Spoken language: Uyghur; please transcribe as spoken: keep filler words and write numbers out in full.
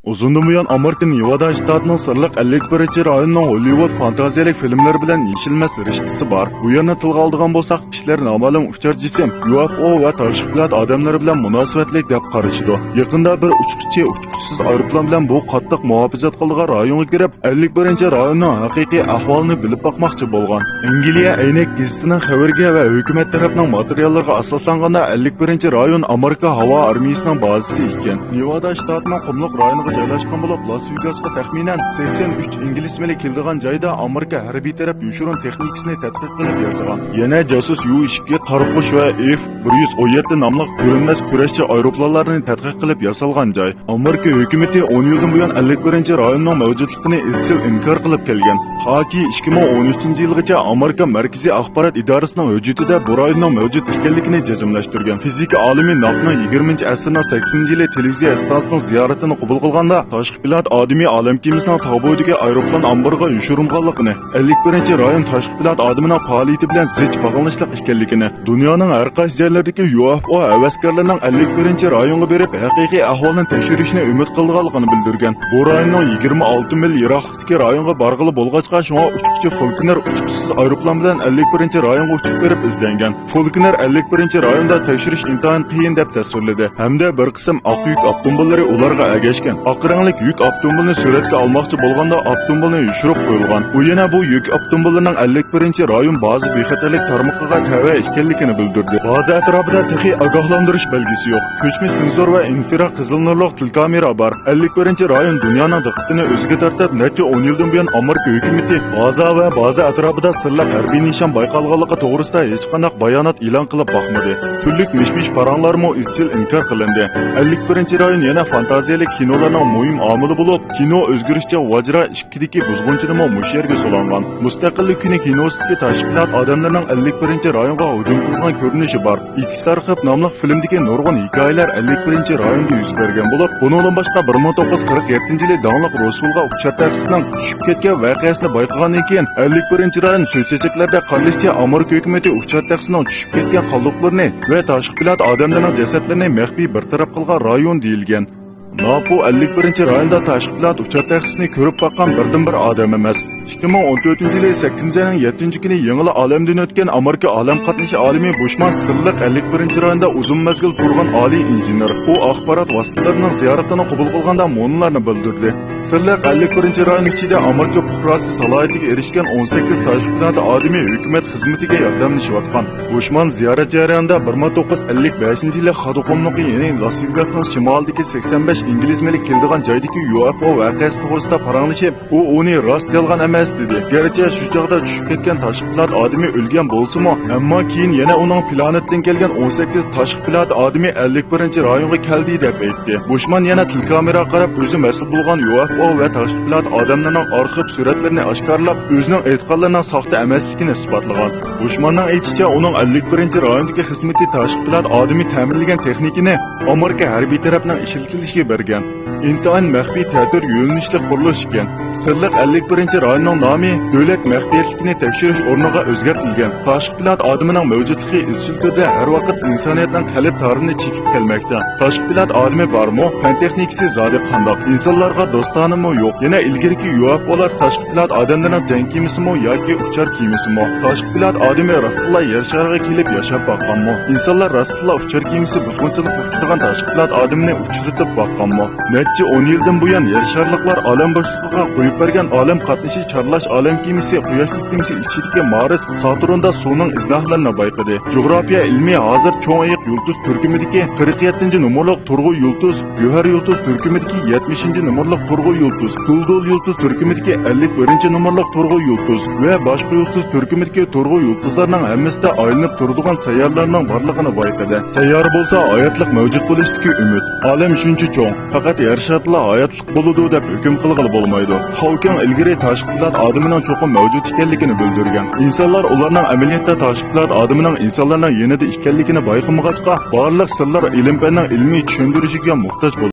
ئۇزۇندىن بۇيان ئامېرىكا نېۋادا شتاتىنىڭ سىرلىق ئەللىك بىرىنچى رايونىنىڭ ھوللىۋۇد فانتازىيەلىك فىلىملىرى بىلەن يېشىلمەس رىشتىسى بار. بۇ يەرنى تىلغا ئالىدىغان بولساق، كىشىلەر نامەلۇم ئۇچار جىسىم، يۇ ئېف ئو ۋە تاشقى پىلات ئادەملىرى بىلەن مۇناسىۋەتلىك دەپ قارىشىدۇ. يېقىندا بىر ئۇچقۇچى ئۇچقۇچىسىز ئايروپىلان بىلەن بۇ قاتتىق مۇھاپىزەت قىلىدىغان رايونغا كىرىپ، ئەللىك بىرىنچى رايوننىڭ ھەقىقىي ئەھۋالىنى بىلىپ باقماقچى بولغان. ئەنگلىيە ئەينەك گېزىتىنىڭ خەۋىرىگە ۋە ھۆكۈمەت تەرەپنىڭ ماتېرىياللىرىغا ئاساسلانغاندا، ئەللىك بىرىنچى رايون ئامېرىكا ھاۋا ئارمىيىسىنىڭ بازىسى ئىكەن. نېۋادا شتاتىنىڭ قۇملۇق رايونىغا جايلاشقان بولۇپ، لاس ۋېگاسقا تەخمىنەن سەكسەن ئۈچ ئىنگلىز مىلى كېلىدىغان جايدا ئامېرىكا ھەربىي تەرەپ يوشۇرۇن تېخنىكىسىنى تەتقىق قىلىپ ياسىغان. يەنە جاسۇس يۇ ئىككى قارا قۇش ۋە ئېف بىر يۈز ئون يەتتە ناملىق كۆرۈنمەس كۈرەشچى ئايروپىلانلارنى تەتقىق قىلىپ ياسالغان جاي. ئامېرىكا ھۆكۈمىتى ئون يىلدىن بۇيان ئەللىك بىرىنچى رايوننىڭ مەۋجۇتلۇقىنى ئىزچىل ئىنكار قىلىپ كەلگەن. تاكى ئىككى مىڭ ئون ئۈچىنچى يىلغىچە ئامېرىكا مەركىزىي ئاخبارات ئىدارىسىنىڭ ھۆججىتىدە بۇ رايوننىڭ مەۋجۇت ئىكەنلىكىنى جەزملەشتۈرگەن. فىزىكا ئالىمى ناكنىڭ يىگىرمىنچى ئەسىرنىڭ سەكسىنىنچى يىلى تېلېۋىزىيە ئىستانسىسىنىڭ زىيارىتىنى قوبۇل قىلغاندا، تاشقى پىلات ئادىمى ئالەم كېمىسىنىڭ تاغ بويىدىكى ئايروپىلان ئامبىرىغا يوشۇرۇنغانلىقىنى، ئەللىك بىرىنچى رايون تاشقى پىلات ئادىمىنىڭ پائالىيىتى بىلەن زىچ باغلىنىشلىق ئىكەنلىكىنى، دۇنيانىڭ ھەر قايسى جايلىرىدىكى يۇ ئېف ئو ھەۋەسكارلىرىنىڭ ئەللىك بىرىنچى رايونغا بېرىپ، ھەقىقىي ئەھۋالنى تەكشۈرۈشنى ئۈمىد قىلىدىغانلىقىنى بىلدۈرگەن. بۇ رايوننىڭ يىگىرمە ئالتە مىل يىراقلىقتىكى رايونغا بارغىلى بولغاچقا، شۇڭا ئۇچقۇچى فولكنېر ئۇچقۇچىسىز ئايروپىلان بىلەن ئەللىك بىرىنچى رايونغا ئۇچۇپ بېرىپ ئىزدەنگەن. فولكنېر ئەللىك بىرىنچى رايوندا تەكشۈرۈش ئىنتايىن قىيىن دەپ تەسۋىرلىدى ھەمدە بىر قىسىم ئاق يۈك ئاپتوموبىللىرى ئۇلارغا ئەگەشكەن. ئاق رەڭلىك يۈك ئاپتوموبىلىنى سۈرەتكە ئالماقچى بولغاندا، ئاپتوموبىلنى يوشۇرۇپ قويۇلغان. ئۇ يەنە بۇ يۈك ئاپتوموبىللىرىنىڭ ئەللىك بىرىنچى رايون بازا بىخەتەرلىك تارمىقىغا تەۋە ئىكەنلىكىنى بىلدۈردى. بازا ئەتراپىدا تېخى ئاگاھلاندۇرۇش بەلگىسى يوق. كۆچمە سېنسور ۋە ئىنفرا قىزىل نۇرلۇق تېلېكامېرا بار. ئەللىك بىرىنچى رايون دۇنيانىڭ دىققىتىنى ئۆزىگە تارتىپ، نەچچە ئون يىلدىن بۇيان ئامېرىكا ھۆكۈمىتى بازا ۋە بازا ئەتراپىدا سىرلىق ھەربىي نىشان بايقالغانلىقى توغرىسىدا ھېچقانداق بايانات ئېلان قىلىپ باقمىدى. تۈرلۈك مىش-مىش پاراڭلارمۇ ئىزچىل ئىنكار قىلىندى. ئەللىك بىرىنچى رايون يەنە فانتازىيەلىك كىنولارنىڭ مۇھىم ئامىلى بولۇپ، كىنو ئۆزگىرىشچە ۋاجرا ئىككىدىكى بۇزغۇنچىنىمۇ مۇشۇ يەرگە سولانغان. مۇستەقىللىك كۈنى كىنوسىدىكى تاشقى پىلات ئادەملىرىنىڭ ئەللىك بىرىنچى رايونغا ھۇجۇم قىلغان كۆرۈنۈشى بار. ئىككى سەرخىپ ناملىق فىلىمدىكى نۇرغۇن ھېكايىلەر ئەللىك بىرىنچى رايوندا يۈز بەرگەن بولۇپ، بۇنىڭدىن باشقا، بىر مىڭ توققۇز يۈز قىرىق يەتتىنچى يىلى داڭلىق روزۋېلغا ئۇچار تاكسىسىنىڭ چۈشۈپ كەتكەن ۋەقەسىنى بايقىغاندىن كېيىن، ئەللىك بىرىنچى رايون سۆز-چۆچەكلەردە قارىلىشىچە، ئامېرىكا ھۆكۈمىتى ئۇچار تاكسىنىڭ چۈشۈپ كەتكەن قالدۇقلىرىنى ۋە تاشقى پىلات ئادەملىرىنىڭ جەسەتلىرىنى مەخپىي بىر تەرەپ قىلغان رايون دېيىلگەن. ناپو ئەللىك بىرىنچى رايوندا تاشقى پىلات ئۇچار تاكسىسىنى كۆرۈپ باققان بىردىنبىر ئادەم ئەمەس. ئىككى مىڭ ئون تۆتىنچى يىلى سەككىزىنچى ئاينىڭ يەتتىنچى كۈنى يېڭىلا ئالەمدىن ئۆتكەن ئامېرىكا ئالەم قاتنىشى ئالىمى بۇشمان سىرلىق ئەللىك بىرىنچى رايوندا ئۇزۇن مەزگىل تۇرغان ئالىي ئىنژېنېر. ئۇ ئاخبارات ۋاسىتىلىرىنىڭ زىيارىتىنى قوبۇل قىلغاندا مۇنۇلارنى بىلدۈردى. سىرلىق ئەللىك بىرىنچى رايون ئىچىدە ئامېرىكا پۇقراسى سالاھىيىتىگە ئېرىشكەن ئون سەككىز تاشقى پىلات ئادىمى ھۆكۈمەت خىزمىتىگە ياردەملىشىۋاتقان. بۇشمان زىيارەت جەريانىدا بىر مىڭ توققۇز يۈز ئەللىك بەشىنچى يىلى خادىقۇملۇقى، يەنى لاس ۋېگاسنىڭ شىمالىدىكى سەكسەن بەش ئىنگلىز مىلى كېلىدىغان جايدىكى يۇ ئېف ئو ۋەقەسى توغرىسىدا پاراڭلىشىپ، ئۇ ئۇنى راست-يالغان ئەمەس دېدى. گەرچە شۇ چاغدا چۈشۈپ كەتكەن تاشقى پىلات ئادىمى ئۆلگەن بولسىمۇ، ئەمما كېيىن يەنە ئۇنىڭ پلانېتتىن كەلگەن ئون سەككىز تاشقى پىلات ئادىمى ئەللىك بىرىنچى رايونغا كەلدى دەپ ئېيتتى. بۇشمان يەنە تېلېكامېراغا قاراپ ئۆزى مەسئۇل بولغان يۇ ئېف ئو ۋە تاشقى پىلات ئادەملىرىنىڭ ئارخىپ سۈرەتلىرىنى ئاشكارىلاپ، ئۆزىنىڭ ئېيتقانلىرىنىڭ ساختا ئەمەسلىكىنى ئىسپاتلىغان. بۇشماننىڭ ئېيتىشىچە، ئۇنىڭ ئەللىك بىرىنچى رايوندىكى خىزمىتى تاشقى پىلات ئادىمى تەمىنلىگەن تېخنىكىنى ئامېرىكا ھەربىي تەرەپنىڭ ئىشلىتىلىشىگە بەرگەن. ئىنتايىن مەخپىي تەتۈر يۆنىلىشلىك قۇرۇلۇش ئىكەن. سىرلىق ئەللىك بىرىنچى رايوننىڭ نامى دۆلەت مەخپىيەتلىكىنى تەكشۈرۈش ئورنىغا ئۆزگەرتىلگەن. تاشقى پىلات ئادىمىنىڭ مەۋجۇتلۇقى ئىزچىل تۈردە ھەر ۋاقىت ئىنسانىيەتنىڭ قەلب تارىنى چېكىپ كەلمەكتە. تاشقى پىلات ئادىمى بارمۇ؟ پەن تېخنىكىسى زادى قانداق؟ ئىنسانلارغا دوستانىمۇ يوق. يەنە ئىلگىرىكى يۇ ئېف ئولار تاشقى پىلات ئادەملىرىنىڭ جەڭ كېمىسىمۇ ياكى ئۇچار كېمىسىمۇ؟ تاشقى پىلات ئادىمى راستلا يەر شارىغا كېلىپ ياشاپ باققانمۇ؟ ئىنسانلار راستلا ئۇچار كېمىسى بۇزغۇنچىلىققا ئۇچرىغان تاشقى پىلات ئادىمىنى ئۇچرىتىپ باققانمۇ؟ نەچچە ئون يىلدىن بۇيان يەر شارلىقلار ئالەم بوشلۇقىغا قويۇپ بەرگەن ئالەم قاتنىشى چارلاش ئالەم كېمىسى قۇياش سىستېمىسى ئىچىدىكى مارس، ساتۇرندا سۇنىڭ ئىزناھلىرىنى بايقىدى. جۇغراپىيە ئىلمى ھازىر چوڭ ئېيىق يۇلتۇز تۈركۈمىدىكى قىرىق يەتتىنچى نومۇرلۇق تۇرغۇ يۇلتۇز، گۆھەر يۇلتۇز تۈركۈمىدىكى يەتمىشىنچى نومۇرلۇق تۇرغۇ يۇلتۇز، دۇلدۇل يۇلتۇز تۈركۈمىدىكى ئەللىك بىرىنچى نومۇرلۇق تۇرغۇ يۇلتۇز ۋە باشقا يۇلتۇز تۈركۈمىدىكى تۇرغۇ يۇلتۇزلارنىڭ ھەممىسىدە ئايلىنىپ تۇرىدىغان سەييارىلەرنىڭ بارلىقىنى بايقىدى. سەييارە بولسا ھاياتلىق مەۋجۇت بولۇشتىكى ئۈمىد. ئالەم شۇنچە چوڭ، پەقەت يەر شارىدىلا ھاياتلىق بولىدۇ دەپ ھۆكۈم قىلغىلى بولمايدۇ. خاۋكىڭ ئىلگىرى تاشقى پىلات ئادىمىنىڭ چوقۇم مەۋجۇت ئىكەنلىكىنى بىلدۈرگەن. ئىنسانلار ئۇلارنىڭ ئەمەلىيەتتە تاشقى پىلات ئادىمىنىڭ ئىنسانلارنىڭ يېنىدا ئىكەنلىكىنى بايقىمىغاچقا، بارلىق سىرلار ئىلىم-پەننىڭ ئىلمىي چۈشەندۈرۈشىگە موھتاج بولدى.